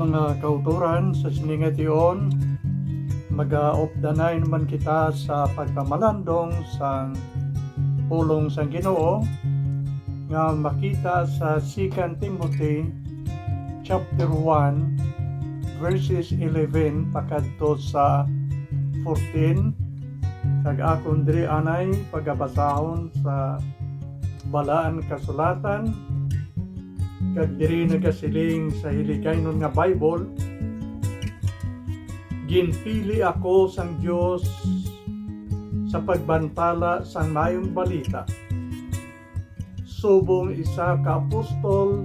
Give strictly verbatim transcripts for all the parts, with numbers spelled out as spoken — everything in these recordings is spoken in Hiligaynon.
Mga kauturan, sa sini nga tion, magaupdanay naman kita sa pagpamalandong sang pulong sang Ginoo nga makita sa Second Timothy chapter one, verses eleven pakadto sa fourteen. Kag akon diri anay pagabasahon sa Balaan Kasulatan, kag diri nagasiling sa Hiligaynon nga Bible, "Ginpili ako sang Dios sa pagbantala sang Maayong Balita subong isa ka apostol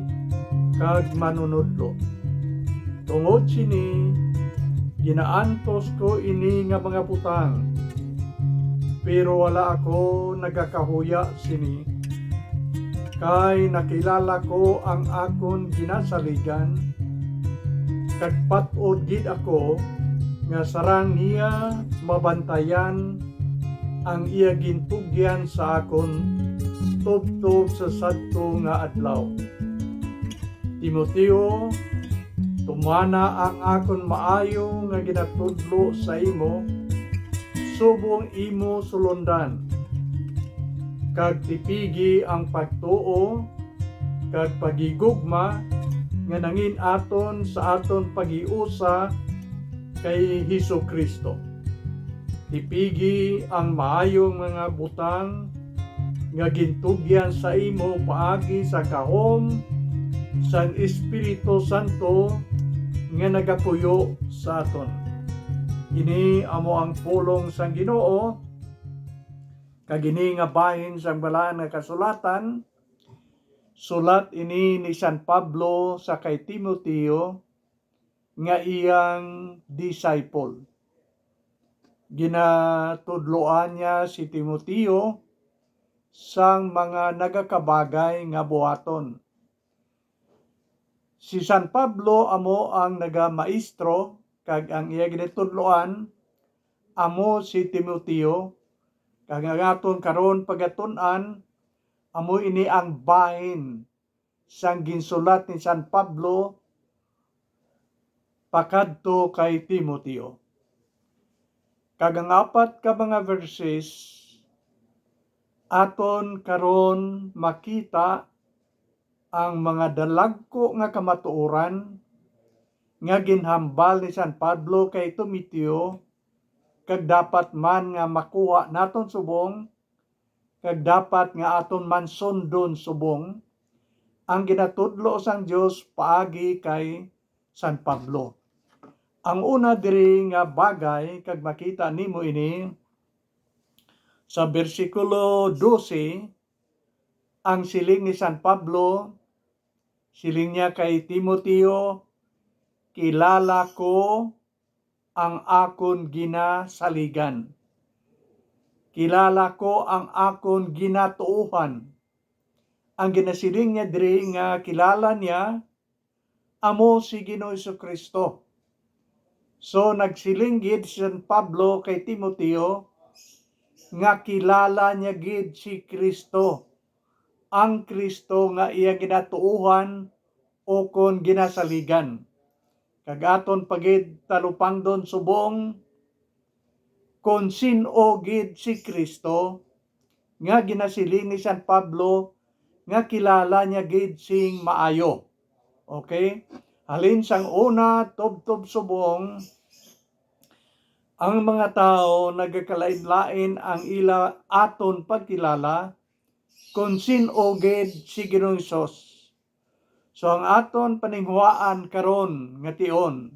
kag manunodlo. Tungod sini, ginaantos ko ini nga mga butang, pero wala ako nagakahuya sini, kay nakilala ko ang akon ginasaligan, kag pat-od gid ako nga sarang niya mabantayan ang iya gintugyan sa akon tubtob sa sadto nga adlaw. Timoteo, tumana ang akon maayo nga ginatudlo sa imo subong imo sulondan, kag tipigi ang pagtuo kag paghigugma nga nangin-aton sa aton paghiusa kay Jesu-Cristo. Tipigi ang maayo nga mga butang nga gintugyan sa imo paagi sa gahom sang Espiritu Santo nga nagapuyo sa aton." Ini amo ang pulong sang Ginoo, kag ini nga bahin sang Balaan nga Kasulatan, sulat ini ni San Pablo sa kay Timoteo, nga iyang disciple. Ginatudloan niya si Timoteo sang mga nagakabagay nga buhaton. Si San Pablo amo ang nagamaestro, kag ang iya ginatudloan amo si Timoteo, kag ang aton karon pagatun-an amo ini ang bahin sang ginsulat ni San Pablo pakadto kay Timoteo. Kag ang apat ka mga verses, aton karon makita ang mga dalagko nga kamatuoran nga ginhambal ni San Pablo kay Timoteo, kag dapat man nga makuha naton subong, kag dapat nga aton man sundon subong ang ginatudlo sang Dios paagi kay San Pablo. Ang una diri nga bagay, kag makita nimo ini sa bersikulo dose, ang siling ni San Pablo, siling niya kay Timoteo, "Kilala ko ang akon ginasaligan. Kilala ko ang akon ginatuohan." Ang ginasiling niya diri nga kilala niya amo si Ginoong Jesu-Cristo. So, nagsiling gid si San Pablo kay Timoteo nga kilala niya gid si Cristo, ang Cristo nga iya ginatuohan ukon ginasaligan. Kag aton pa gid talupangdon subong kon sin-o gid si Cristo nga ginasiling ni San Pablo nga kilala niya gid sing maayo. Okay? Halin sang una, tubtob subong, ang mga tawo nagakalain-lain ang ila aton pagkilala kon sin-o gid si Ginoong Hesus. So, ang aton paninguhaan karon nga tion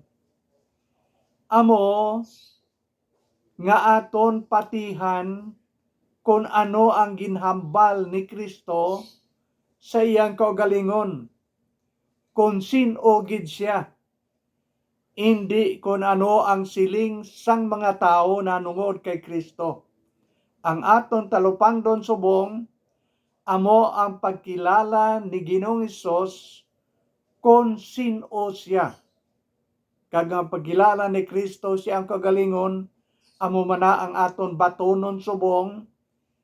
amo nga aton patihan kon ano ang ginhambal ni Cristo sa iyang kaugalingon, kon sin-o gid sia, indi kon ano ang siling sang mga tawo nahanungod kay Cristo. Ang aton talupangdon subong amo ang pagkilala ni Ginoong Hesus kon sin-o sia. Kag ang pagkilala ni Cristo sa iyang kaugalingon amo man na ang aton batunon subong,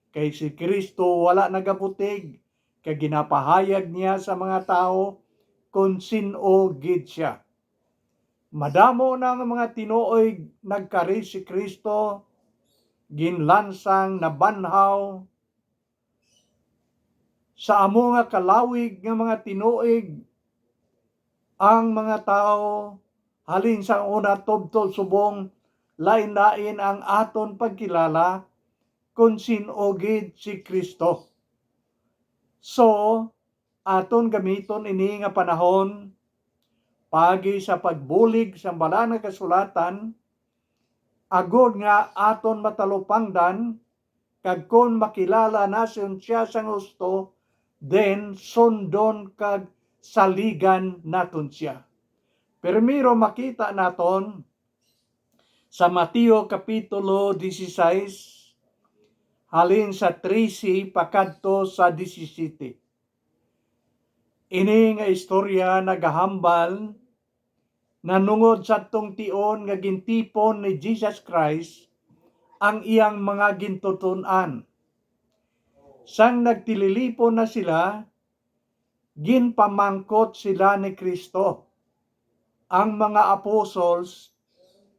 kay si Cristo wala nagabutig, kag ginapahayag niya sa mga tawo kon sin-o gid sia. Madamo na nga mga tinuoy nagkari si Cristo, ginlansang, nabanhaw. Sa amo nga kalawig nga mga tinuig, ang mga tawo halin sa una tubtob subong lain-lain ang aton pagkilala kon sin-o gid si Cristo. So, aton gamiton ini nga panahon paagi sa pagbulig sang Balaan nga Kasulatan, agod nga aton matalupangdan, kag kon makilala naton sia sang husto, then sundon kag saligan naton sia. Primero, makita naton sa Mateo Kapitulo dieciséis, halin sa trese pakadto sa disisyete. Ini nga istorya nagahambal nanungod sa tungtion nga gintipon ni Jesus Christ ang iyang mga gintuton-an. Sang nagtililipon na sila, ginpamangkot sila ni Cristo. Ang mga apostles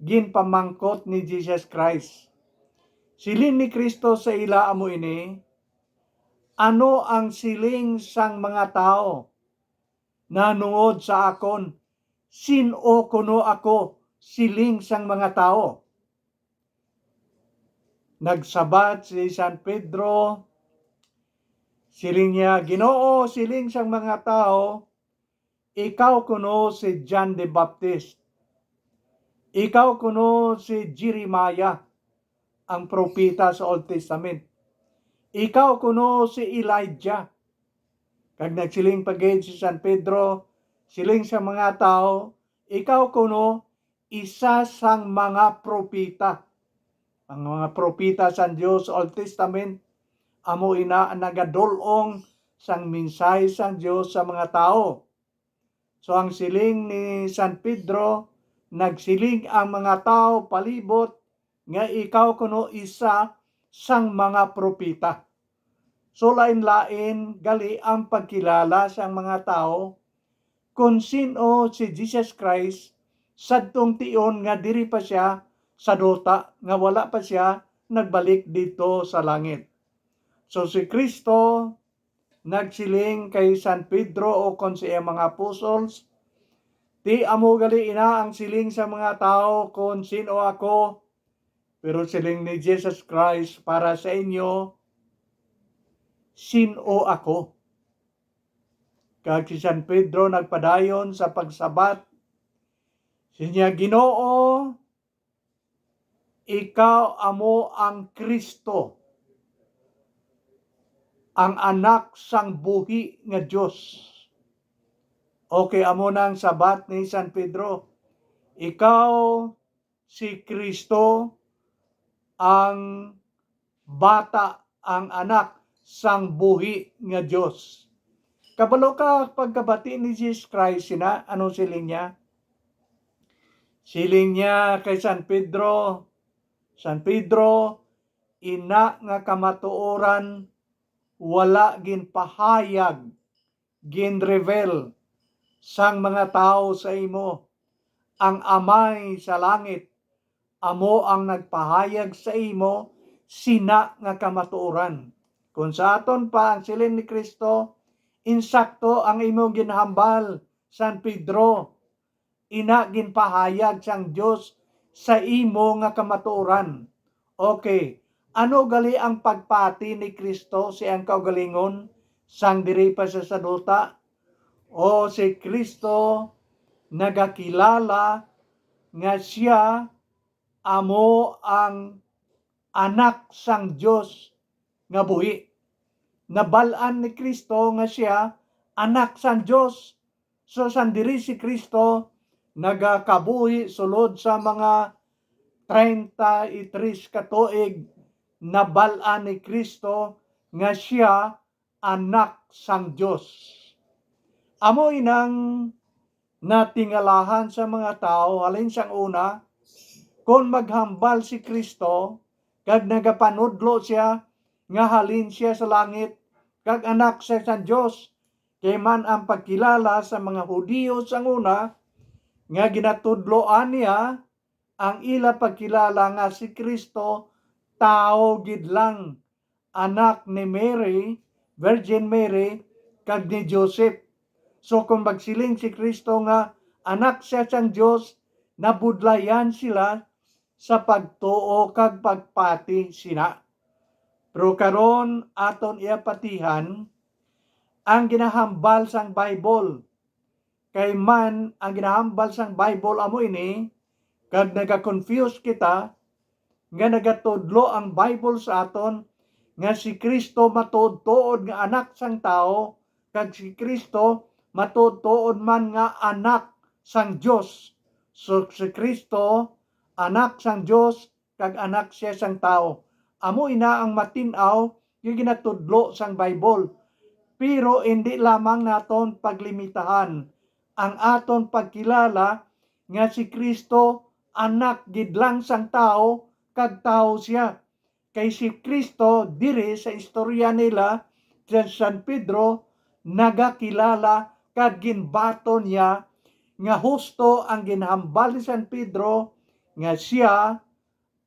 ginpamangkot ni Jesus Christ. Siling ni Cristo sa ila amo ini, "Ano ang siling sang mga tawo nanungod sa akon? Sin-o kuno ako siling sang mga tawo?" Nagsabat si San Pedro, siling niya, "Ginoo, siling sang mga tawo, ikaw kuno si John the Baptist. Ikaw kuno si Jeremiah, ang propeta sa Old Testament. Ikaw kuno si Elijah." Kag nagsiling pa gid si San Pedro, siling sa mga tawo, "Ikaw kuno isa sang mga propeta." Ang mga propeta sang Dios sa Old Testament, amo ina ang nagadul-ong sang mensahe sang Dios sa mga tawo. So, ang siling ni San Pedro, nagsiling ang mga tawo palibot nga ikaw kuno isa sang mga propeta. So, lain-lain gali ang pagkilala sang mga tawo kon sin-o si Jesus Christ sadtong tion nga diri pa sia sa duta, nga wala pa sia nagbalik didto sa langit. So, si Cristo nagsiling kay San Pedro o kon sa iyang mga apostles, "Ti amo gali ina ang siling sa mga tawo kon sin-o ako." Pero siling ni Jesus Christ para sa inyo, "Sin-o ako?" Kag si San Pedro nagpadayon sa pagsabat, siling niya, "Ginoo, ikaw amo ang Cristo, ang Anak sang buhi nga Dios." Okay, amo na ang sabat ni San Pedro. Ikaw si Cristo, ang Bata, ang Anak sang buhi nga Dios. Kabalo ka pagkabati ni Jesus Christ sina, ano siling niya? Siling niya kay San Pedro, "San Pedro, ina nga kamatuoran wala ginpahayag, ginreveal sang mga tawo sa imo. Ang Amay sa langit amo ang nagpahayag sa imo sina nga kamatuoran." Kung sa aton pa ang siling ni Cristo, insakto ang imo ginhambal, San Pedro. Ina ginpahayag sang Dios sa imo nga kamatuoran. Okay, ano gali ang pagpati ni Cristo sa iyang kaugalingon sang diri pa sia sa duta? O, si Cristo nagakilala nga sia amo ang Anak sang Dios nga buhi. Nabal-an ni Cristo nga sia Anak sang Dios. So, sandiri si Cristo nagakabuhi sulod sa mga treinta y tres ka tuig, nabal-an ni Cristo nga sia Anak sang Dios. Amo inang natingalahan sa mga tawo halin sang una, kon maghambal si Cristo kag nagapanudlo sia nga halin sia sa langit kag Anak sia sang Dios, kay man ang pagkilala sa mga Hudiyo sang una nga ginatudloan niya ang ila pagkilala nga si Cristo tawo gid lang, anak ni Mary, Virgin Mary, kag ni Joseph. So, kung magsiling si Cristo nga anak siya sang Dios, nabudlayan sila sa pagtuo kag pagpati sina. Pero karon, aton iyapatihan ang ginahambal sang Bible. Kay man, ang ginahambal sang Bible amo ini, kag naga-confuse kita, nga nagatudlo ang Bible sa aton nga si Cristo matuod-tuod nga anak sang tawo, kag si Cristo matuod-tuod man nga anak sang Dios. So, si Cristo, anak sang Dios, kag anak siya sang tawo. Amo ina ang matin-aw nga ginatudlo sang Bible. Pero indi lamang naton paglimitahan ang aton pagkilala nga si Cristo anak gid lang sang tawo kag tawo siya. Kay si Cristo diri sa istorya nila sa San Pedro nagakilala kag ginbaton niya nga husto ang ginhambal ni San Pedro nga siya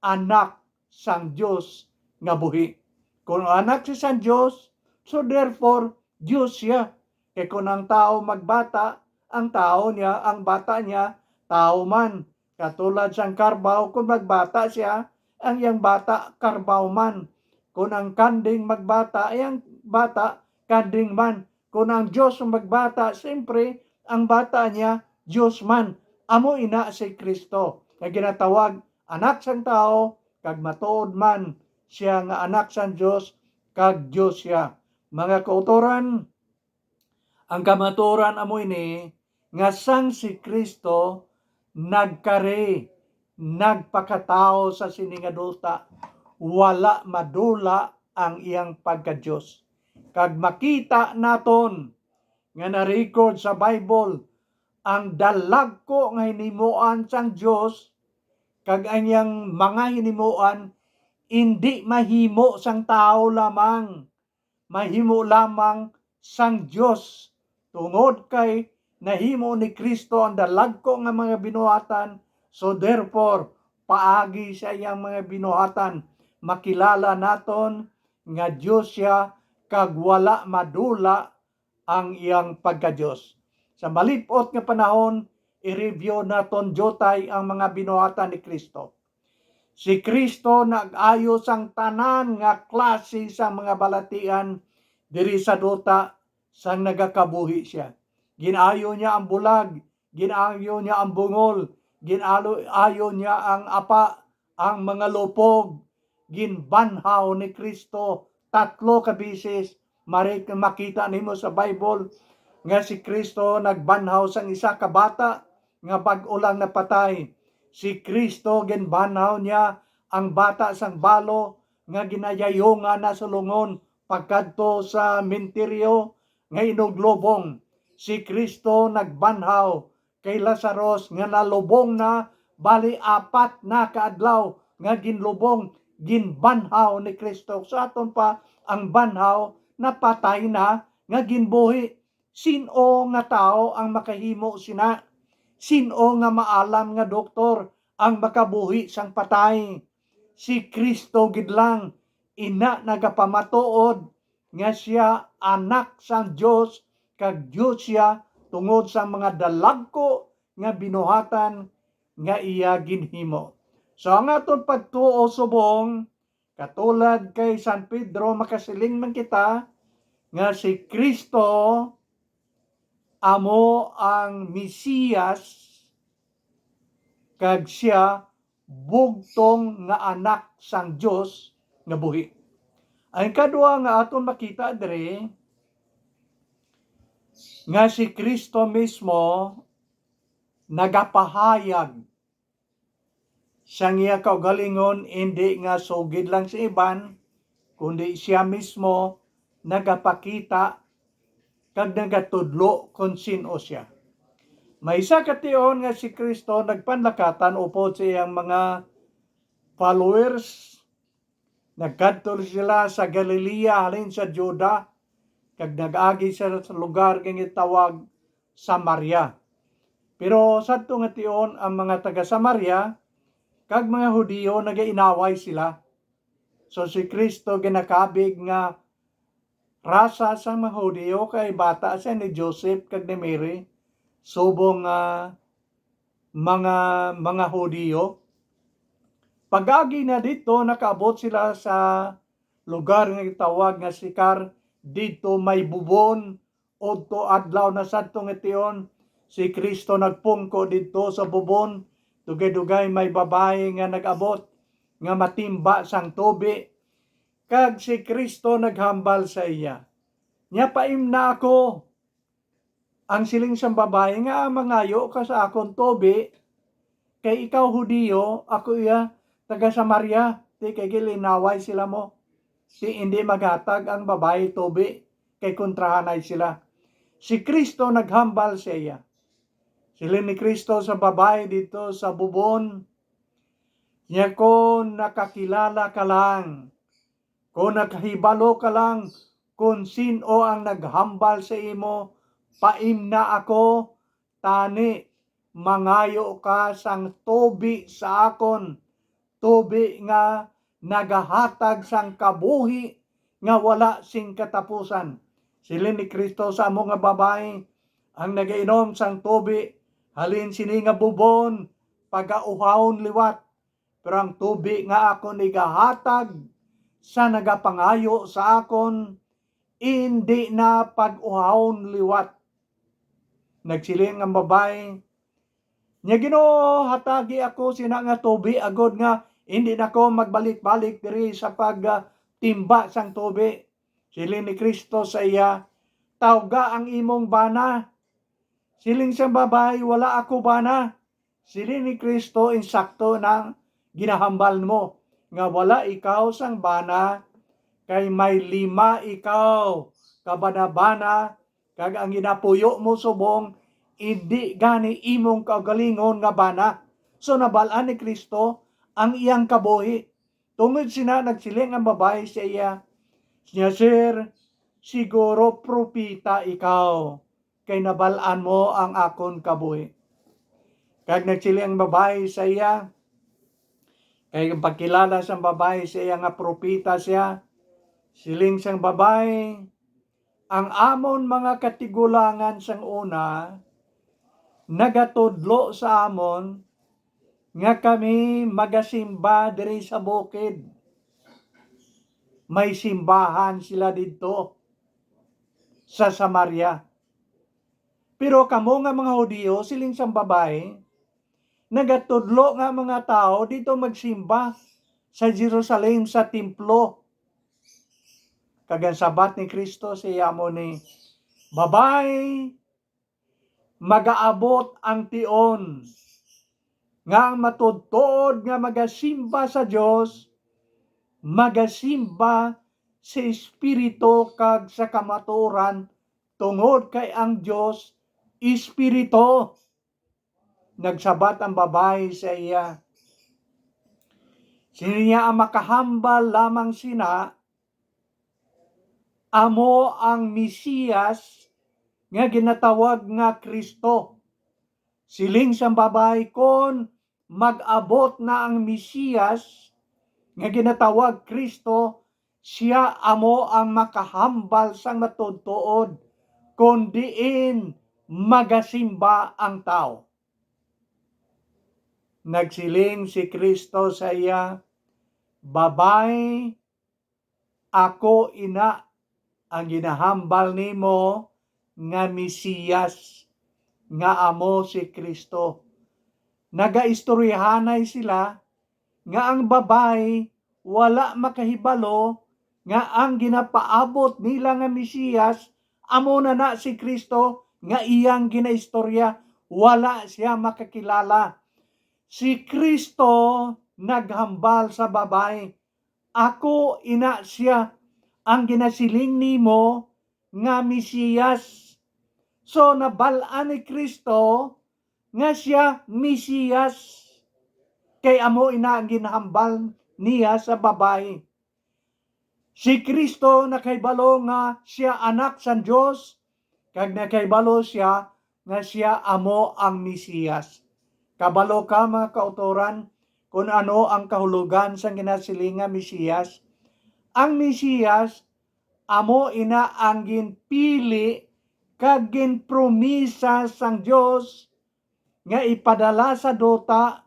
anak sang Dios nga buhi. Kung anak siya sang Dios, so therefore, Dios siya. Kay kung ang tawo magbata, ang tawo niya, ang bata niya, tawo man. Katulad sang karbaw, kung magbata siya, ang iyang bata, karbaw man. Kung ang kanding magbata, ang bata, kanding man. Kung ang Dios ang magbata, siyempre, ang bata niya, Dios man. Amo ina si Cristo, nga ginatawag anak sang tawo, kag matuod man siya nga anak sang Dios, kag Dios siya. Mga kautoran, ang kamatuoran amo ini, nga sang si Cristo nagkari, nagpakatawo sa sini nga duta, wala madula ang iyang pagka-Dios. Kag makita naton nga na-record sa Bible ang dalagko nga hinimuan sang Dios, kag ang iyang mga hinimuan indi mahimo sang tawo lamang, mahimo lamang sang Dios, tungod kay nahimo ni Cristo ang dalagko nga mga binuhatan. So therefore, paagi sa iyang mga binuhatan, makilala naton nga Dios siya, kag wala madula ang iyang pagka-Dios. Sa malip-ot nga panahon, i-review naton diutay ang mga binuhatan ni Cristo. Si Cristo nag-ayo sang tanan nga klase sang mga balatian diri sa duta sang nagakabuhi siya. Gin-ayo niya ang bulag, gin-ayo niya ang bungol, gin-ayo niya ang apa, ang mga lupog. Ginbanhaw ni Cristo tatlo ka beses. Mari makita nimo sa Bible nga si Cristo nagbanhaw sang isa ka bata nga bag-o lang napatay. Si Cristo, ginbanhaw niya ang bata sang balo nga ginayayungan na sa lungon pagkadto sa minteryo nga inuglubong. Si Cristo nagbanhaw kay Lazarus nga nalubong na, bali apat na ka adlaw nga ginlubong, ginbanhaw ni Cristo. Sa aton pa, ang banhaw, napatay na nga ginbuhi. Sin-o nga tawo ang makahimo sina? Sin-o nga maalam nga doktor ang makabuhi sang patay? Si Cristo gid lang. Ina nagapamatuod nga sia Anak sang Dios, kag Dios sia tungod sa mga dalagko nga binuhatan nga iya ginhimo. So, ang aton pagtuo subong, katulad kay San Pedro, makasiling man kita nga si Cristo amo ang Mesiyas, kag sia bugtong nga Anak sang Dios nga buhi. Ang kadua nga aton makita diri, nga si Cristo mismo nagapahayag sang iya kaugalingon, indi nga sugid lang sa iban, kundi sia mismo nagapakita kag nagatudlo kon sin-o sia. May isa ka tion nga si Cristo nagpanlakatan upod sa iyang mga followers. Nagkadto sila sa Galilea halin sa Juda, kag nag-agi sila sa lugar nga gitawag Samaria. Pero sadto nga tion, ang mga taga-Samaria kag mga Hudiyo nagainaway sila. So si Cristo ginakabig nga rasa sang mga Hudiyo, kay bata siya ni Joseph kag ni Mary, subong nga mga, mga Hudiyo. Pag-agi na didto, nakaabot sila sa lugar nga gitawag nga Sikar, didto may bubon. Udto adlaw na sadto nga tion, si Cristo nagpungko didto sa bubon. Dugay-dugay may babayi nga nag-abot nga matimba sang tubi, kag si Cristo naghambal sa iya, "Nya paimna ako." Ang siling sang babayi nga, "Mangayo ka sa akon tubi, kay ikaw Hudiyo, ako iya taga-Samaria." Ti kay gilinaway sila mo. Ti indi maghatag ang babayi tubi, kay kontrahanay sila. Si Cristo naghambal sa iya. Siling ni Cristo sa babayi didto sa bubon, "Nya kon nakakilala ka lang, kon nakahibalo ka lang kon sin-o ang naghambal sa imo, paimna ako, tani mangayo ka sang tubi sa akon, tubi nga nagahatag sang kabuhi nga wala sing katapusan." Siling ni Cristo sa amo nga babayi, "Ang nagainom sang tubi halin sini nga bubon, pagauhawon liwat, pero ang tubi nga akon igahatag sa nagapangayo sa akon, indi na pag-uhawon liwat." Nagsiling ang babayi, "Nya, Ginoo, hatagi ako sina nga tubi, agod nga indi na ako magbalik-balik diri sa pagtimba sang tubi." Siling ni Cristo sa iya, "Tawga ang imong bana." Siling sang babayi, "Wala ako bana." Siling ni Cristo, "Insakto na ang ginahambal mo, nga wala ikaw sang bana, kay may lima ikaw ka banabana, kag ang ginapuyo mo subong indi gani imong kaugalingon nga bana." So, nabal-an ni Cristo ang iyang kabuhi. Tungod sina, nagsiling ang babayi sa iya, "Nya, Sir, siguro propeta ikaw, kay nabal-an mo ang akon kabuhi." Kag nagsiling ang babayi sa iya, kay ang pagkilala sang babayi sa iya nga propeta siya, siling sang babayi, "Ang amon mga katigulangan sang una nagatudlo sa amon nga kami magasimba diri sa bukid. May simbahan sila didto sa Samaria. Pero kamo nga mga Hudiyo," siling sang babayi, "nagatudlo nga mga tawo didto magsimba sa Jerusalem sa templo." Kag ang sabat ni Cristo sa iya amo ni, "Babayi, magaabot ang tion nga ang matuodtuod nga magasimba sa Dios, magasimba sa espiritu kag sa kamatuoran, tungod kay ang Dios espiritu." Nagsabat ang babayi sa iya, "Sino niya ang makahambal lamang sina? Amo ang Mesiyas nga ginatawag nga Cristo." Siling sang babayi, "Kon mag-abot na ang Mesiyas nga ginatawag Cristo, sia amo ang makahambal sang matuodtuod kon diin magasimba ang tawo." Nagsiling si Cristo sa iya, "Babayi, ako ina ang ginahambal nimo nga Mesiyas, nga amo si Cristo." Nagaistoryahanay sila nga ang babayi wala makahibalo nga ang ginapaabot nila nga Mesiyas amo na na si Cristo nga iyang ginaistorya. Wala siya makakilala. Si Cristo naghambal sa babayi, "Ako ina sia ang ginasiling nimo nga Mesiyas." So, nabal-an ni Cristo nga sia Mesiyas, kay amo ina ang ginhambal niya sa babayi. Si Cristo nakahibalo nga sia Anak sang Dios, kag nakahibalo sia nga sia amo ang Mesiyas. Kabalo ka, mga kautoran, kon ano ang kahulogan sang ginasiling nga Mesiyas? Ang Mesiyas amo ina ang ginpili kag ginpromisa sang Dios nga ipadala sa duta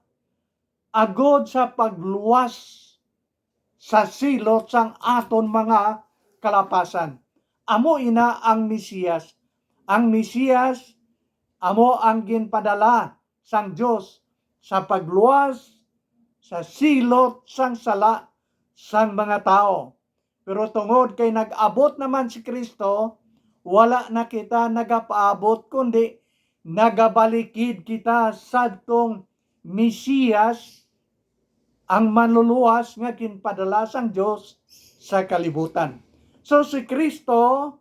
agod sa pagluwas sa silot sang aton mga kalapasan. Amo ina ang Mesiyas. Ang Mesiyas amo ang ginpadala sang Dios sa pagluwas sa silot sang sala sang mga tawo. Pero tungod kay nag-abot naman si Cristo, wala na kita nagapaabot, kundi nagabalikid kita sadtong Mesiyas, ang manluluwas nga ginpadala sang Dios sa kalibutan. So, si Cristo,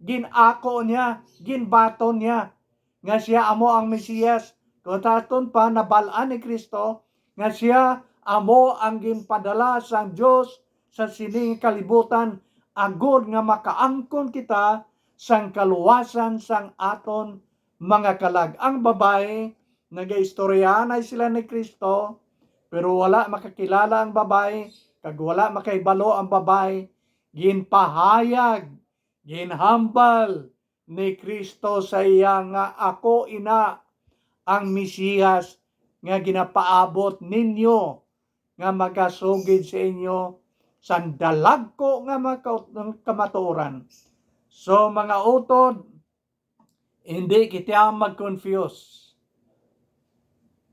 gin-ako niya, ginbaton niya nga sia amo ang Mesiyas. Kung sa aton pa, nabal-an ni Cristo nga sia amo ang ginpadala sang Dios sa sining kalibutan, agod nga makaangkon kita sang kaluwasan sang aton mga kalag. Ang babayi, nagaistoryahanay sila ni Cristo, pero wala makakilala ang babayi, kag wala makahibalo ang babayi. Ginpahayag, ginhambal ni Cristo sa iya nga, "Ako ina ang Mesiyas nga ginapaabot ninyo, nga magasugid sa inyo sang dalagko nga maka-, kamatuoran." So, mga utod, hindi kita mag-confuse.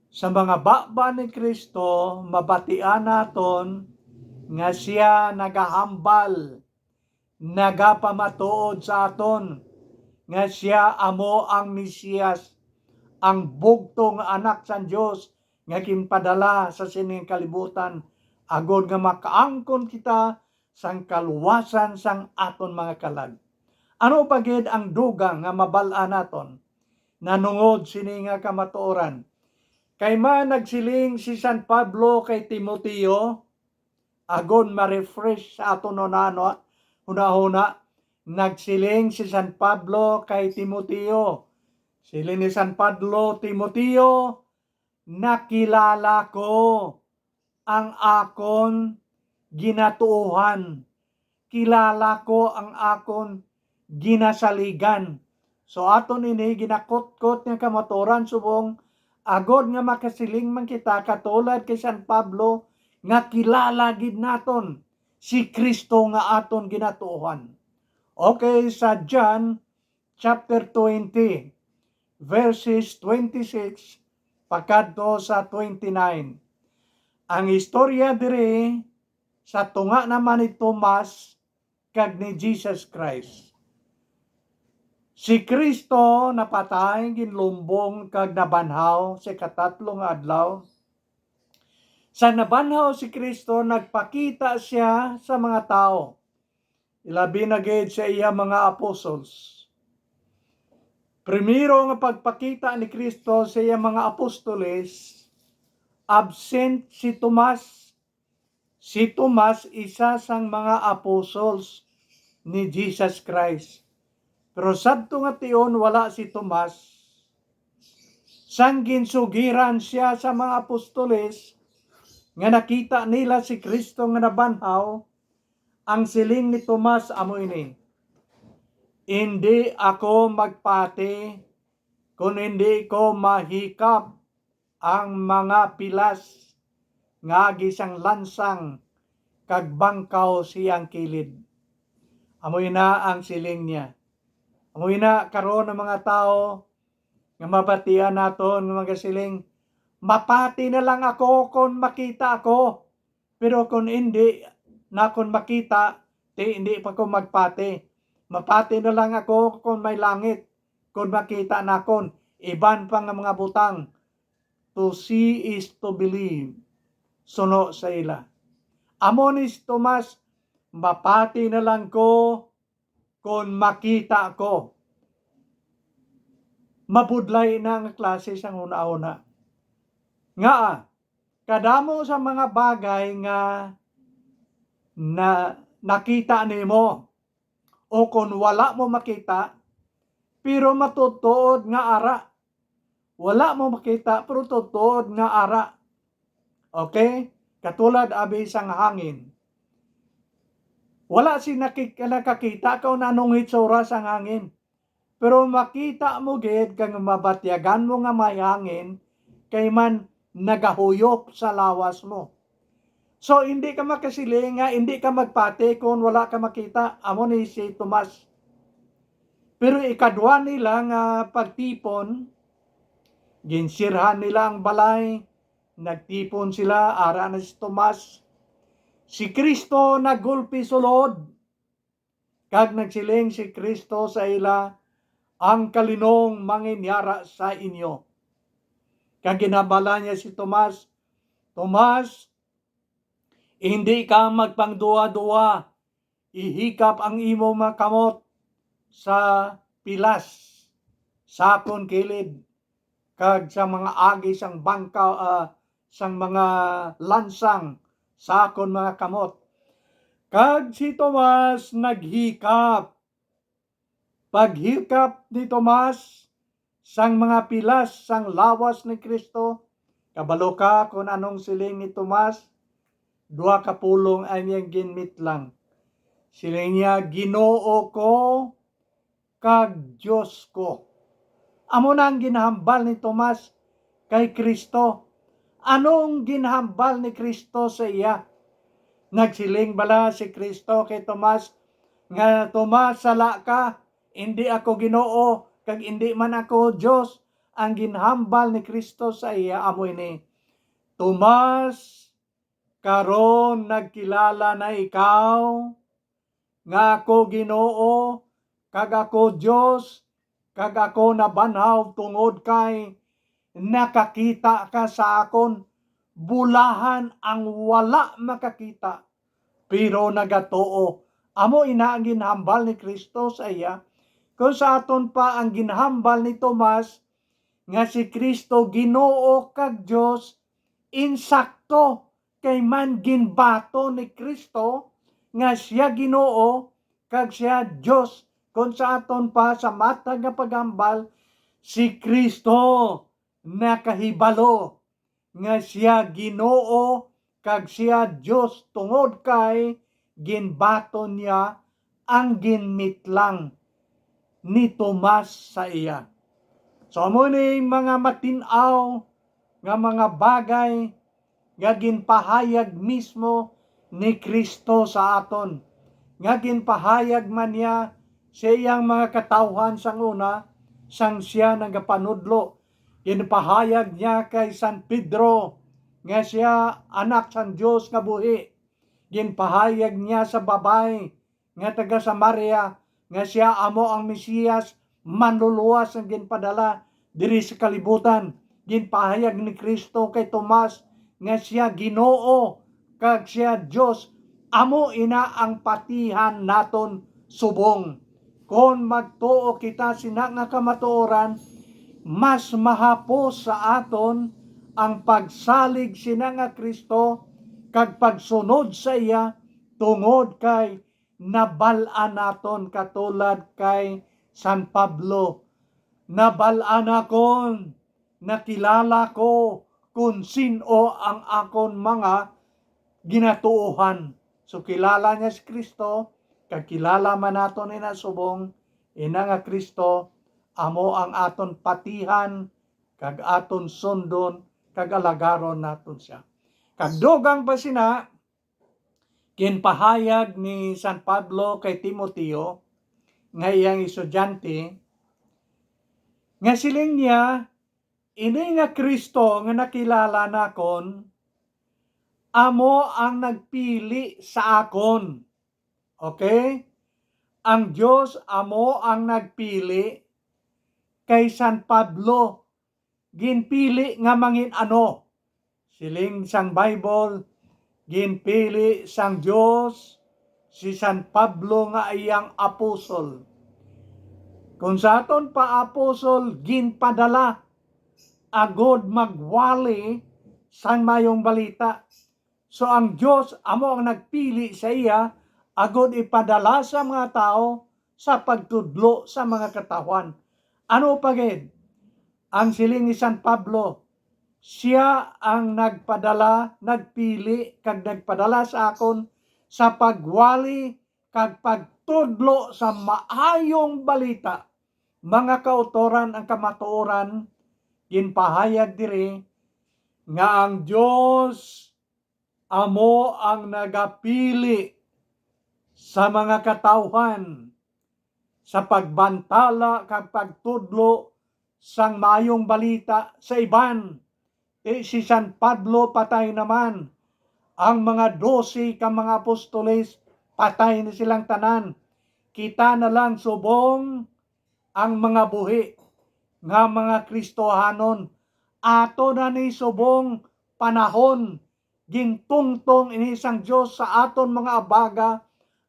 Sa mga baba ni Cristo, mabatian naton nga sia nagahambal, nagapamatuod sa aton nga sia amo ang Mesiyas, ang bugtong nga Anak sang Dios nga ginpadala sa sining kalibutan, agod nga makaangkon kita sang kaluwasan sang aton mga kalag. Ano pa gid ang dugang nga mabal-an naton nanungod sini nga kamatuoran? Kay man nagsiling si San Pablo kay Timoteo, agon ma-refresh sa aton hunahuna, hunahuna, nagsiling si San Pablo kay Timoteo. Siling ni San Pablo, "Timoteo, nakilala ko ang akon ginatuohan. Kilala ko ang akon ginasaligan." So, aton ini ginakutkot nga kamatuoran subong, agod nga makasiling man kita katulad kay San Pablo, nga kilala gid naton si Cristo nga aton ginatuohan. Okay, sa John chapter twenty, verses twenty-six pakadto sa twenty-nine. Ang istorya diri sa tunga naman ni Tomas kag ni Jesus Christ. Si Cristo napatay, ginlumbong, kag nabanhaw sa ikatatlo nga adlaw. Sa nabanhaw si Cristo, nagpakita siya sa mga tawo, ilabi na gid sa iya mga apostles. Primero nga pagpakita ni Cristo sa iya mga apostoles, absent si Tomas. Si Tomas isa sang mga apostles ni Jesus Christ. Pero sadto nga tion, wala si Tomas. Sang ginsugiran siya sa mga apostoles nga nakita nila si Cristo nga nabanhaw, ang siling ni Tomas amo ini, "Indi ako magpati kon indi ko mahikap ang mga pilas nga agi sang lansang kag bangkaw sa iyang kilid." Amo ina ang siling niya. Amo ina karon ang mga tawo nga mabatian naton nga magasiling, "Mapati na lang ako kon makita ako. Pero kon indi nakon makita, ti indi pa ko magpati. Mapati na lang ako kon may langit, kon makita nakon." Iban pa nga mga butang, "To see is to believe," suno sa ila. Amo ni si Tomas, "Mapati na lang ko kon makita ko." Mabudlay na nga klase sang hunahuna. Ngaa, kadamo sa mga bagay nga na, nakita nimo, o kon wala mo makita, pero matutuod nga ara. Wala mo makita, pero tutuod nga ara. Okay? Katulad abi sang hangin. Wala si nakik-, nakakita kung anong hitsura sang hangin. Pero makita mo gid kag mabatyagan mo nga may hangin, kay man nagahuyop sa lawas mo. So, hindi ka makasiling nga hindi ka magpati kung wala ka makita. Amo ni si Tomas. Pero ikadwa nila nga pagtipon, ginsirhan nila ang balay, nagtipon sila, ara na si Tomas. Si Kristo naggulpi sulod, kag nagsiling si Kristo sa ila, "Ang kalinong manginyara sa inyo." Kag ginhambala niya si Tomas, "Tomas, hindi ka magpangduha-duha, ihikap ang imo mga kamot sa pilas sa akon kilid, kag sa mga agi sang bangka, ah, sang mga lansang sa akon mga kamot." Kag si Tomas naghikap. Paghikap ni Tomas sang mga pilas sang lawas ni Kristo, kabalo ka kon anong siling ni Tomas? Duha ka pulong ang iyang ginmitlang. Siling niya, "Ginoo ko kag Dios ko." Amo na ang ginhambal ni Tomas kay Kristo. Anong ginhambal ni Kristo sa iya? Nagsiling bala si Kristo kay Tomas nga, "Tomas, sala ka, indi ako Ginoo, kag indi man ako Dios." Ang ginhambal ni Kristo sa iya amo ini, "Tomas, karon nagkilala na ikaw nga ako Ginoo, kag ako Dios, kag ako nabanhaw tungod kay nakakita ka sa akon. Bulahan ang wala makakita, pero nagatuo." Amo ina ang ginhambal ni Kristo sa iya. Kung sa aton pa, ang ginhambal ni Tomas nga si Kristo Ginoo kag Dios, insakto, kay man ginbaton ni Kristo nga sia Ginoo kag sia Dios. Kon sa aton pa, sa matag nga paghambal, si Kristo nakahibalo nga sia Ginoo kag sia Dios, tungod kay ginbaton niya ang ginmitlang ni Tomas sa iya. So, amo ni mga matin-aw nga mga bagay nga ginpahayag mismo ni Cristo sa aton, nga ginpahayag man niya sa iyang mga katawhan sang una, sang siya nagapanudlo. Ginpahayag niya kay San Pedro nga siya anak sang Dios nga buhi. Ginpahayag niya sa babayi nga taga Samaria nga sia amo ang Mesiyas, manluluwas nga ginpadala diri sa kalibutan. Ginpahayag ni Cristo kay Tomas nga sia Ginoo kag sia Dios. Amo ina ang patihan naton subong. Kon magtuo kita sina nga kamatuoran, mas mahapos sa aton ang pagsalig sina nga Cristo kag pagsunod sa iya, tungod kay nabal-an naton, katulad kay San Pablo, "Nabal-an nakon, nakilala ko kon sin-o ang akon mga ginatuohan." So, kilala niya si Cristo, kag kilala man naton ina subong, ina nga Cristo amo ang aton patihan, kag aton sundon, kag alagaron naton sia. Kag dugang pa sina, ginpahayag ni San Pablo kay Timoteo, nga iyang estudyante, nga siling niya, "Ini nga Cristo nga nakilala nakon, amo ang nagpili sa akon." Okay? Ang Dios amo ang nagpili kay San Pablo, ginpili nga mangin-ano. Siling sang Bible, ginpili sang Dios si San Pablo nga iyang apostol. Kung sa aton pa, apostol, ginpadala agud magwali sang mayong balita. So, ang Dios amo ang nagpili sa iya agud ipadala sa mga tawo sa pagtudlo sa mga katawhan. Ano pa gid ang siling ni San Pablo? Sia ang nagpadala, nagpili, kag nagpadala sa akon sa pagwali kag pagtudlo sa maayong balita. Mga kautoran, ang kamatuoran ginpahayag diri nga ang Dios amo ang nagapili sa mga katawhan sa pagbantala kag pagtudlo sang maayong balita sa iban. Ti si San Pablo patay naman. Ang mga dose ka mga apostoles, patay na silang tanan. Kita na lang subong ang mga buhi nga mga Kristohanon. Ato na ni subong panahon, gintungtong ini sang Dios sa aton mga abaga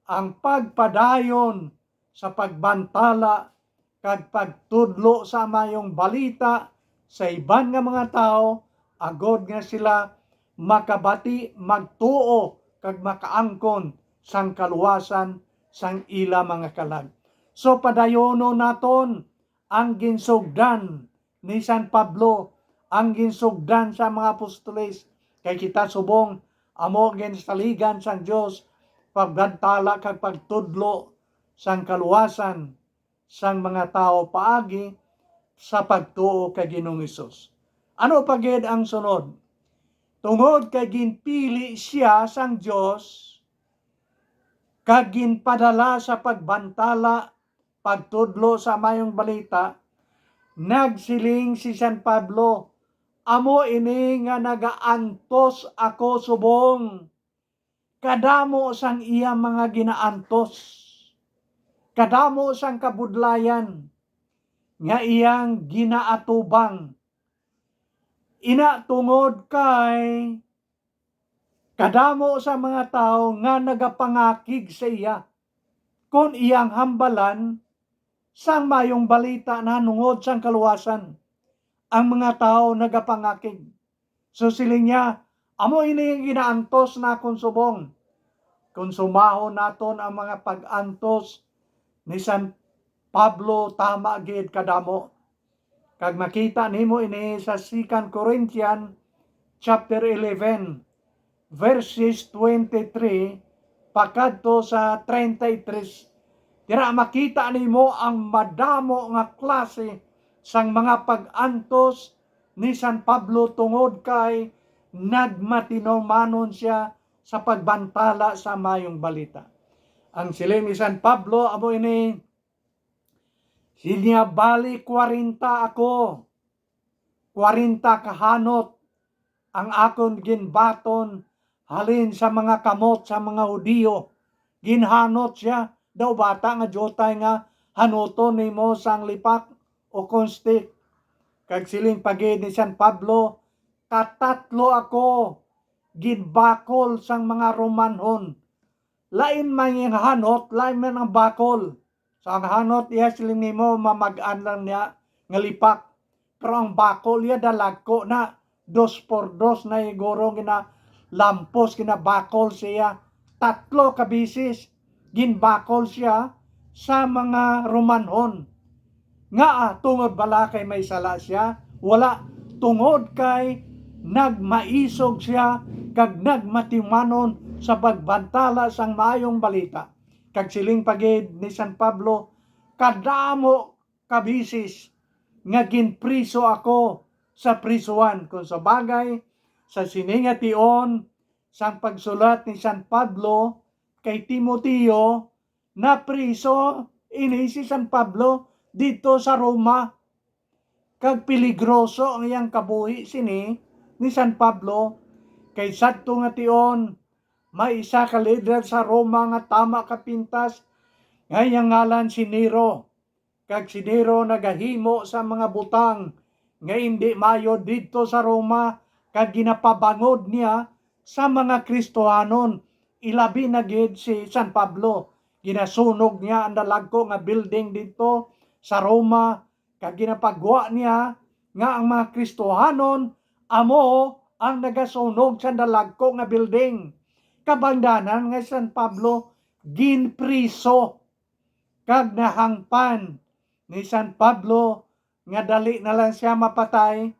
ang pagpadayon sa pagbantala kag pagtudlo sa maayong balita sa iban nga mga tawo, agod nga sila makabati, magtuo, kag makaangkon sang kaluwasan sang ila mga kalag. So, padayonon naton ang ginsugdan ni San Pablo, ang ginsugdan sa mga apostoles, kay kita subong amo ang ginsaligan sang Dios, pagbantala kag pagtudlo sang kaluwasan sang mga tawo paagi sa pagtuo kay Ginoong Hesus. Ano pa gid ang sunod? Tungod kay ginpili sia sang Dios kag ginpadala sa pagbantala, pagtudlo sa maayong balita, nagsiling si San Pablo, "Amo ini nga nagaantos ako subong kadamo sang iya mga ginaantos, kadamo sang kabudlayan nga iyang ginaatubang. Ina tungod kay kadamo sa mga tawo nga nagapangakig sa iya, kon iyang hambalan sang maayong balita nahanungod sang kaluwasan, ang mga tawo nagapangakig." So siling niya, "Amo ini ang ginaantos nakon subong." Konsumahon naton ang mga pag-antos ni San Pablo, tama gid kadamo. Kag makita nimo ini sa Second Corinthians chapter eleven, verses twenty-three pakadto sa treinta y tres. Dira makita nimo ang madamo nga klase sang mga pag-antos ni San Pablo tungod kay nagmatinumanon sia sa pagbantala sa maayong balita. Ang siling ni San Pablo amo ini, siling niya, "Bali kwarenta ako, kwarenta ka hanot ang akon ginbaton halin sa mga kamot sa mga Hudiyo." Ginhanot sia, daw bata nga diutay nga hanuton nimo sang lipak o kon stick. Kag siling pa gid ni San Pablo, "Katatlo ako ginbakol sang mga Romanhon." Lain man ang hanot, lain man ang bakol. So, ang hanot, iya siling nimo, mamag-an lang niya nga lipak. Pero ang bakol iya, dalagko na, dos por dos na, siguro ginalampos, ginabakol siya. Tatlo ka bisis, ginbakol siya sa mga Romanhon. Ngaa? Tungod bala kay may sala sia? Wala, tungod kay nagmaisog sia kag nagmatimanon sa pagbantala sang maayong balita. Kag siling pa gid ni San Pablo, "Kadamo ka bisis nga ginpriso ako sa prisuhan." Kung sa bagay, sa sini nga tion sang pagsulat ni San Pablo kay Timoteo, napriso ini si San Pablo didto sa Roma. Kag peligroso ang iyang kabuhi sini ni San Pablo, kay sadto nga tion may isa ka lider sa Roma nga tama ka pintas nga iyang ngalan si Nero. Kag si Nero nagahimo sa mga butang nga indi maayo didto sa Roma, kag ginapabangod niya sa mga Kristohanon, ilabi na gid si San Pablo. Ginasunog niya ang dalagko nga building didto sa Roma, kag ginapagwa niya nga ang mga Kristohanon amo ang nagasunog sa dalagko nga building. Kabangdanan nga si San Pablo ginpriso, kag nahangpan ni San Pablo nga dali na lang sia mapatay,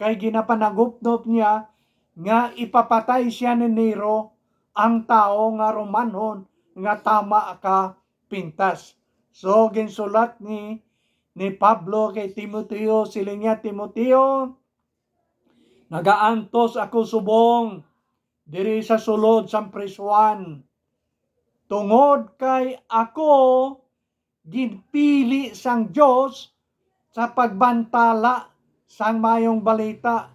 kay ginapanagupnop niya nga ipapatay sia ni Nero, ang tawo nga Romanhon nga tama ka pintas. So, ginsulat ni, ni Pablo kay Timoteo, siling niya, "Timoteo, nagaantos ako subong diri sa sulod sang prisuhan, tungod kay ako ginpili sang Dios sa pagbantala sang Maayong Balita,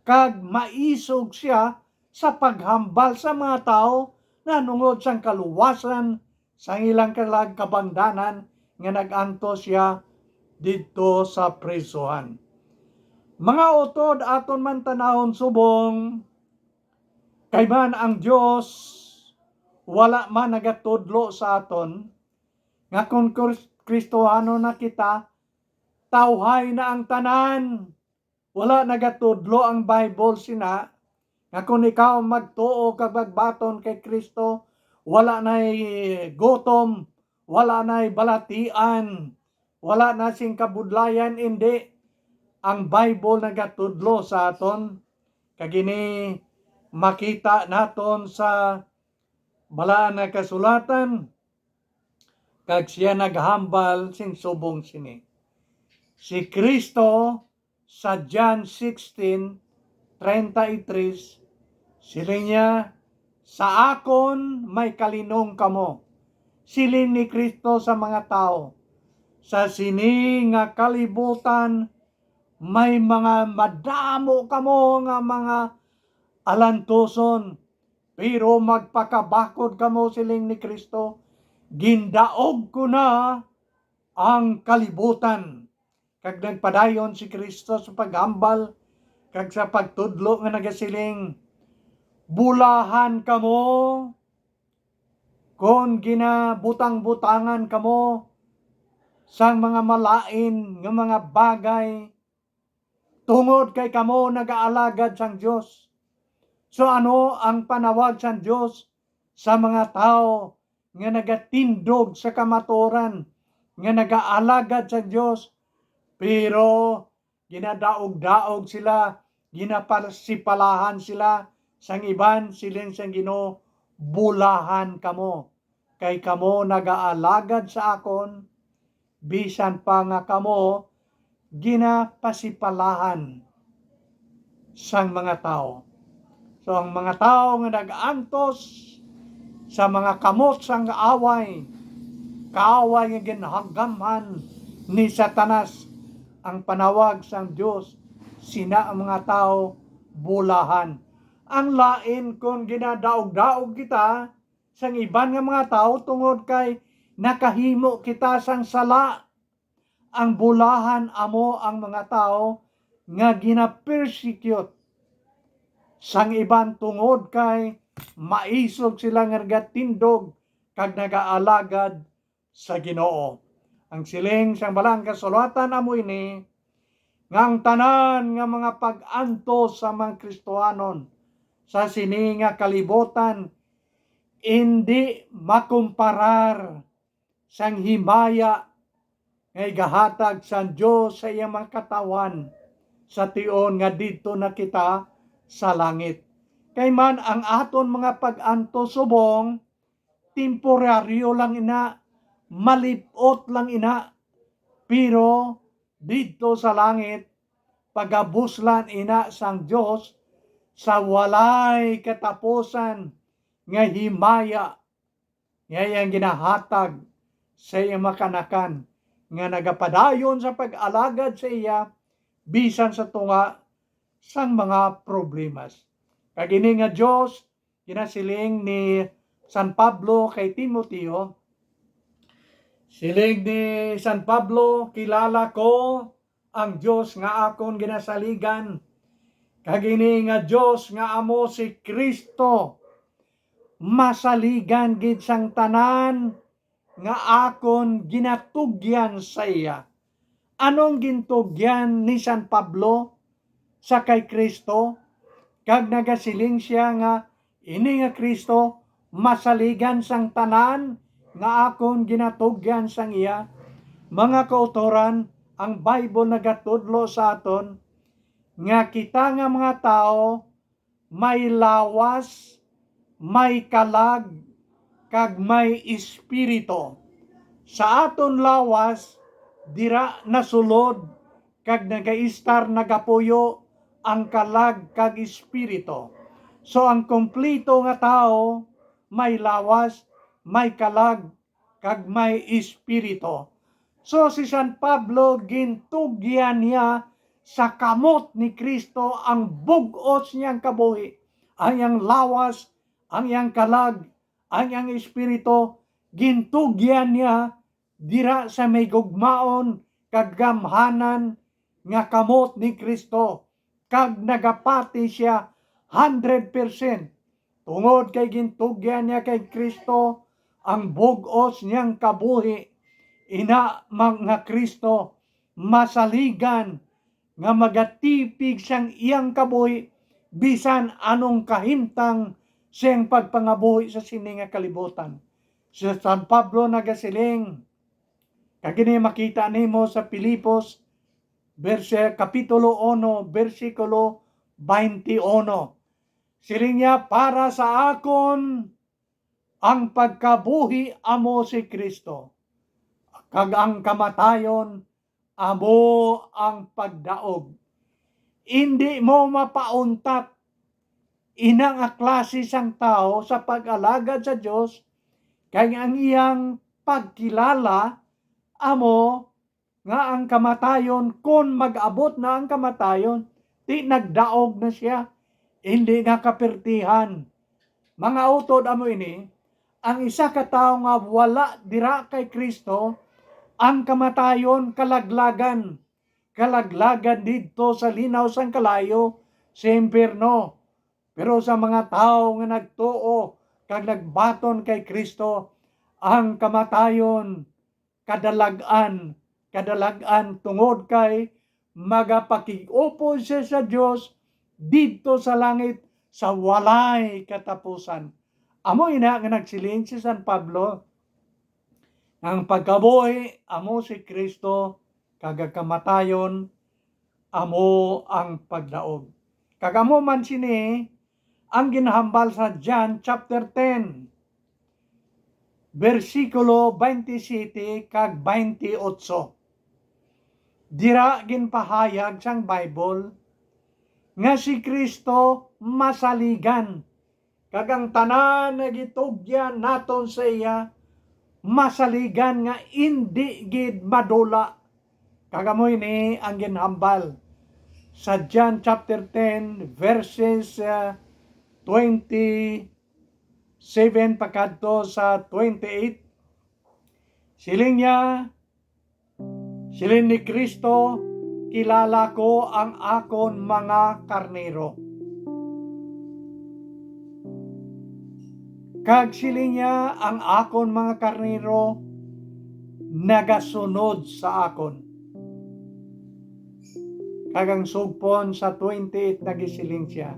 kag maisog sia sa paghambal sa mga tawo nahanungod sang kaluwasan sang ilang kalag-, kabangdanan nga nag-antos sia didto sa prisuhan." Mga utod, aton man tanawon subong, kay man ang Dios wala man nagatudlo sa aton nga kon Kris-, Kristohanon na kita, tawhay na ang tanan. Wala nagatudlo ang Bible sina nga kon ikaw magtuo kag magbaton kay Kristo, wala na'y gutom, wala na'y balatian, wala na sing kabudlayan. Indi. Ang Bible nagatudlo sa aton, kag ini makita naton sa Balaan nga Kasulatan, kag sia naghambal sing subong sini. Si Cristo sa John sixteen thirty-three, siling niya, "Sa akon may kalinong kamo," siling ni Cristo sa mga tawo. "Sa sini nga kalibutan may mga madamo kamo nga mga alantuson, pero magpakabakod kamo," siling ni Cristo, "gindaog ko na ang kalibutan." Kag nagpadayon si Cristo sa paghambal kag sa pagtudlo nga nagasiling, "Bulahan kamo kon ginabutang-butangan kamo sang mga malain nga mga bagay, tungod kay kamo nagaalagad sang Dios." So, ano ang panawag sang Dios sa mga tawo nga nagatindog sa kamatuoran, nga nagaalagad sang Dios, pero ginadaog-daog sila, ginapasipalahan sila sang iban? Siling sang Ginoo, "Bulahan kamo, kay kamo nagaalagad sa akon, bisan pa nga kamo ginapasipalahan sang mga tawo." So, ang mga tawo nga nag-antos sa mga kamot sang away, kaaway nga ginhagamhan ni Satanas, ang panawag sang Dios, sina ang mga tawo bulahan. Ang lain kon ginadaog-daog kita sang iban nga mga tawo tungod kay nakahimo kita sang sala. Ang bulahan amo ang mga tawo nga gina-persecute sang iban tungod kay maisog sila nga nagatindog kag nagaalagad sa Ginoo. Ang siling sang Balaan Kasulatan amo ini, nga ang tanan nga mga pag-antos sa mga Kristohanon sa sini nga kalibutan indi makumparar sang himaya nga igahatag sang Dios sa iyang mga katawhan sa tion nga didto na kita sa langit. Kay man ang aton mga pag-antos subong, temporaryo lang ina, malip-ot lang ina, pero didto sa langit, pagabuslan ina sang Dios sa walay katapusan nga himaya nga iyang ginahatag sa iyang mga kanakan nga nagapadayon sa pag-alagad sa iya bisan sa tunga sang mga problemas. Kag ini nga Dios, ginasiling ni San Pablo kay Timoteo, siling ni San Pablo, "Kilala ko ang Dios nga akon ginasaligan, kag ini nga Dios nga amo si Cristo, masaligan gid sang tanan nga akon ginatugyan sa iya." Anong gintugyan ni San Pablo sa kay Cristo? Kag nagasiling sia nga ini nga Cristo masaligan sang tanan nga akon ginatugyan sang iya. Mga kautoran, ang Bible nagatudlo sa aton nga kita nga mga tawo may lawas, may kalag, kag may espiritu. Sa aton lawas, dira nasulod kag nagaistar, nagapuyo ang kalag kag espiritu. So, ang kompleto nga tawo may lawas, may kalag, kag may espiritu. So, si San Pablo, gintugyan niya sa kamot ni Cristo ang bug-os niyang kabuhi, ang iyang lawas, ang iyang kalag, ang iyang espiritu, gintugyan niya dira sa may gugmaon kag gamhanan nga kamot ni Cristo, kag nagapati sia hundred percent, tungod kay gintugyan niya kay Cristo ang bug-os niyang kabuhi. Ina, mga Cristo, masaligan nga magatipig sang iyang kabuhi bisan anong kahimtang sing pagpangabuhi sa sini nga kalibutan. Si San Pablo nagasiling, kag ini makita nimo sa Filipos, berse-, kapitulo uno, bersikulo twenty-one. Siling niya, "Para sa akon, ang pagkabuhi amo si Cristo, kag ang kamatayon amo ang pagdaog." Indi mo mapauntat ina nga klase sang tawo sa pag-alagad sa Dios, kay ang iyang pagkilala amo nga ang kamatayon, kon mag-abot na ang kamatayon, ti nagdaog na siya, indi na kapertihan. Mga utod, amo ini, ang isa ka tawo nga wala dira kay Cristo, ang kamatayon kalaglagan, kalaglagan didto sa linaw sang kalayo, sa impyerno. Pero sa mga tawo nga nagtuo kag nagbaton kay Cristo, ang kamatayon kadalag-an, kadalag-an, tungod kay magapakig-upod siya sa Dios didto sa langit sa walay katapusan. Amo ina nga nagsiling si San Pablo, nga ang pagkabuhi amo si Cristo, kag ang kamatayon amo ang pagdaog. Kag amo man sini ang ginahambal sa John chapter ten, bersikulo twenty-seven kag twenty-eight. Dira ginpahayag sang Bible nga si Cristo masaligan, kag ang tanan nga gitugyan naton sa iya masaligan nga indi gid madula. Kag amo ini ang ginhambal sa John chapter ten, verses, ah, twenty-seven pakadto sa twenty-eight. Siling niya, siling ni Cristo, "Kilala ko ang akon mga karnero." Kag siling niya, "Ang akon mga karnero nagasunod sa akon." Kag ang sugpon sa twenty-eight nagisiling sia,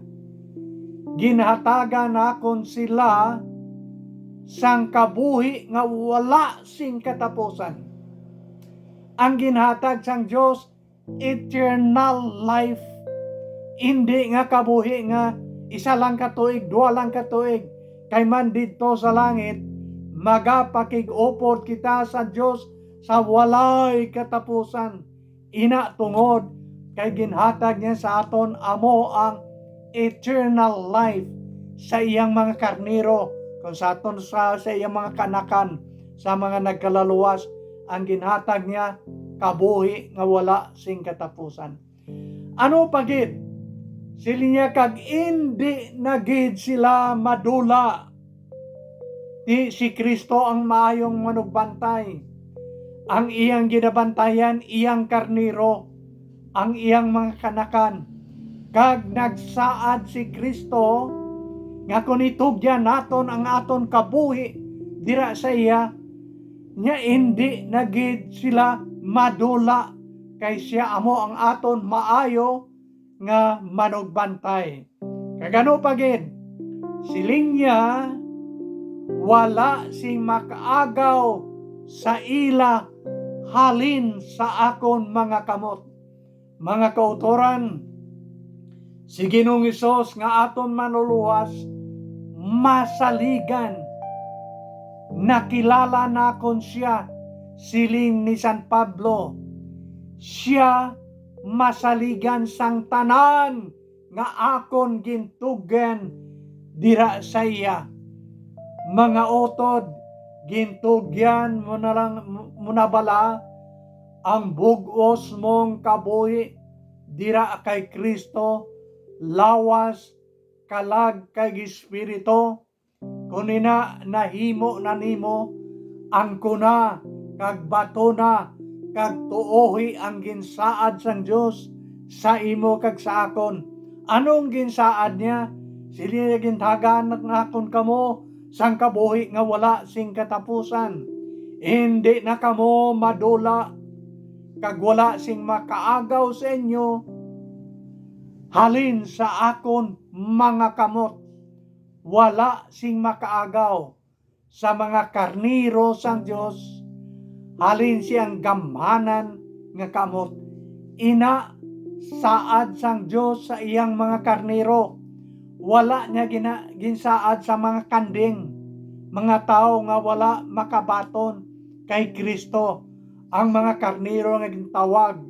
"Ginhatagan nakon sila sang kabuhi nga wala sing katapusan." Ang ginhatag sang Dios, eternal life. Indi nga kabuhi nga isa lang ka tuig, dua lang ka tuig, kay man didto sa langit, magapakig-upod kita sa Dios sa walay katapusan. Ina tungod kay ginhatag niya sa aton amo ang eternal life sa iyang mga karnero, kung sa aton sa, sa iyang mga kanakan, sa mga nagkalaluwas, ang ginhatag niya kabuhi nga wala sing katapusan. Ano pa gid? Siling niya, "Kag indi na gid sila madula." Ti si Cristo ang maayong manugbantay. Ang iyang ginabantayan, iyang karnero, ang iyang mga kanakan. Kag nagsaad si Cristo nga kon itugyan naton ang aton kabuhi dira sa iya, nya indi na gid sila madula, kay sia amo ang aton maayo nga manugbantay. Kag ano pa gid? Siling niya, "Wala sing makaagaw sa ila halin sa akon mga kamot. Mga kautoran, si Ginoong Hesus nga aton Manlulowas, masaligan. Nakilala nakon sia, siling ni San Pablo. Sia masaligan sang tanan nga akon gintugyan dira sa iya. Mga utod, gintugyan mo na lang, mo na bala ang bug-os mong kabuhi dira kay Cristo, lawas, kalag, kag espiritu? Kon ina, nahimo na nimo, angkona kag batona, kag tuohi ang ginsaad sang Dios sa imo kag sa akon. Anong ginsaad niya? Sini niya, gintagaan nakon kamo sang kabuhi nga wala sing katapusan. Indi na kamo madula, kag wala sing makaagaw sa inyo halin sa akon mga kamot. Wala sing makaagaw sa mga karnero sang Dios halin siyang gamhanan nga kamot. Ina, saad sang Dios sa iyang mga karnero. Wala niya gina-, ginsaad sa mga kanding, mga tawo nga wala makabaton kay Cristo. Ang mga karnero nga gintawag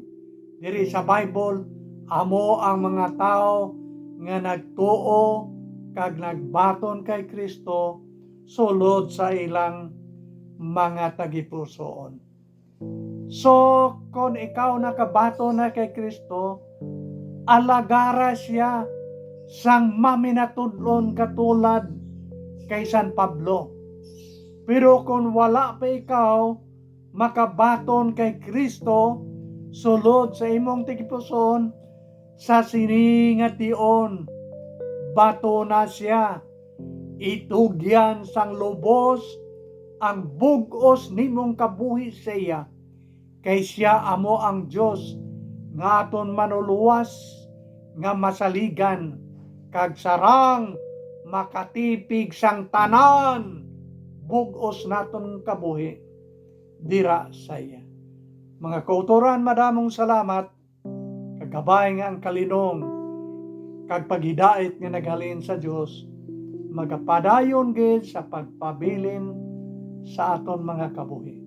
diri sa Bible amo ang mga tawo nga nagtuo kag nagbaton kay Cristo sulod sa ilang mga tagipusoon. So, kon ikaw nakabaton na kay Cristo, alagara sia sang maminatud-on katulad kay San Pablo. Pero kon wala pa ikaw makabaton kay Cristo sulod sa imong tagipusoon, sa sini nga tion, batona sia, itugyan sang lubos ang bug-os nimong kabuhi sa iya, kay sia amo ang Dios nga aton Manlulowas nga masaligan kag sarang makatipig sang tanan bug-os naton kabuhi dira sa iya. Mga kautoran, madamong salamat, kag kabay nga ang kalinong kag paghidait nga naghalin sa Dios magapadayon gid sa pagpabilin sa aton mga kabuhi.